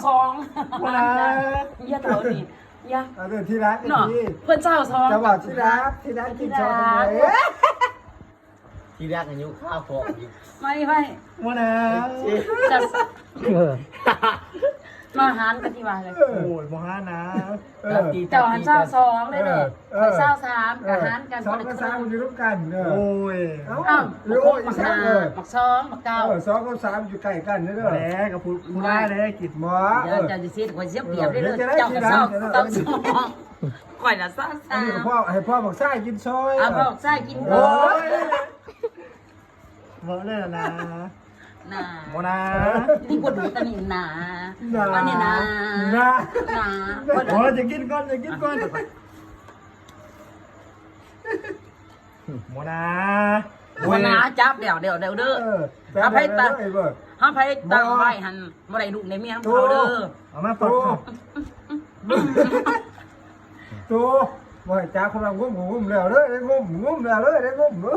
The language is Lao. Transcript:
ສອງ ບໍ່ນະ ຢ່າເທົ່ານີ້ ຢ່າ ເອົາເດີ ທີ່ລັກ ເນາະ ທີ່ ເພິ່ນຊາວສອງ ຈະບອກທີ່ລັກ ທີ່ລັກກິນຊອງ ທີ່ລັກ ເອີ ທີ່ລັກອາຍຸຄາວພວກຢູ່ ໄວ້ ໄວ້ ບໍ່ນະ ຈະ ເອີ ມາຫານກັນທີ່ວ່າເລີຍ ເອີ ໂອ້ຍ ບໍ່ຫານນະ ເອີ ເຈົ້າຫັ້ນຊາວສອງເລີຍເດີ ເອີ ຂ້ອຍຊາວສາມ ເອີ ກະຫານກັນ ສອງກັບສາມຢູ່ນຳກັນເດີ ໂອ້ຍ ເອົ້າ ເອົ້າ ໂອ້ຍ ໝາກຫົກ ໝາກຫ້າ ເອີ ໝາກສອງ ໝາກເກົ້າ ເອີ ສອງກັບສາມຢູ່ໃກ້ກັນເດີ ແຫຼະ ກໍຜູ້ ຜູ້ຫຼາຍແຫຼະກິນ ບໍ່ ເອີ ເຈົ້າຈະຊິ ຂ້ອຍຊິເປຍບເລີຍ ເອີ ເຈົ້າກໍຊາວ ເຈົ້າສອງ ຂ້ອຍນະຊາວສາມ ອັນນີ້ກໍພໍໃຫ້ພໍ່ບັກຊາຍກິນຊອຍ ເອົາພໍ່ບັກຊາຍກິນ ໂອ້ຍ ເວົ້າແລ້ວນະ ນາ ບໍ່ນາ ນີ້ບໍ່ດູຕານີ້ນາ ນາ ອັນນີ້ນາ ນາ ນາ ໂອ້ຍ ຈະກິນກ່ອນ ຈະກິນກ່ອນ ບໍ່ນາ ບໍ່ນາ ຈັບແລ້ວ ແລ້ວ ແລ້ວເດີ ເອີ ເຮົາໃຜຕັ້ງ ເຮົາໃຜຕັ້ງໄວ້ຫັ້ນ ບໍ່ໄດ້ລູກໄດ້ເມຍນຳເຂົາເດີ ເອົາມາປອກ ໂຕ ບໍ່ໃຫ້ຈັບ ເຂົາວ່າງຸ້ມ ງຸ້ມແລ້ວເດີ ໄດ້ງຸ້ມ ງຸ້ມແລ້ວເດີ ໄດ້ງຸ້ມເດີ.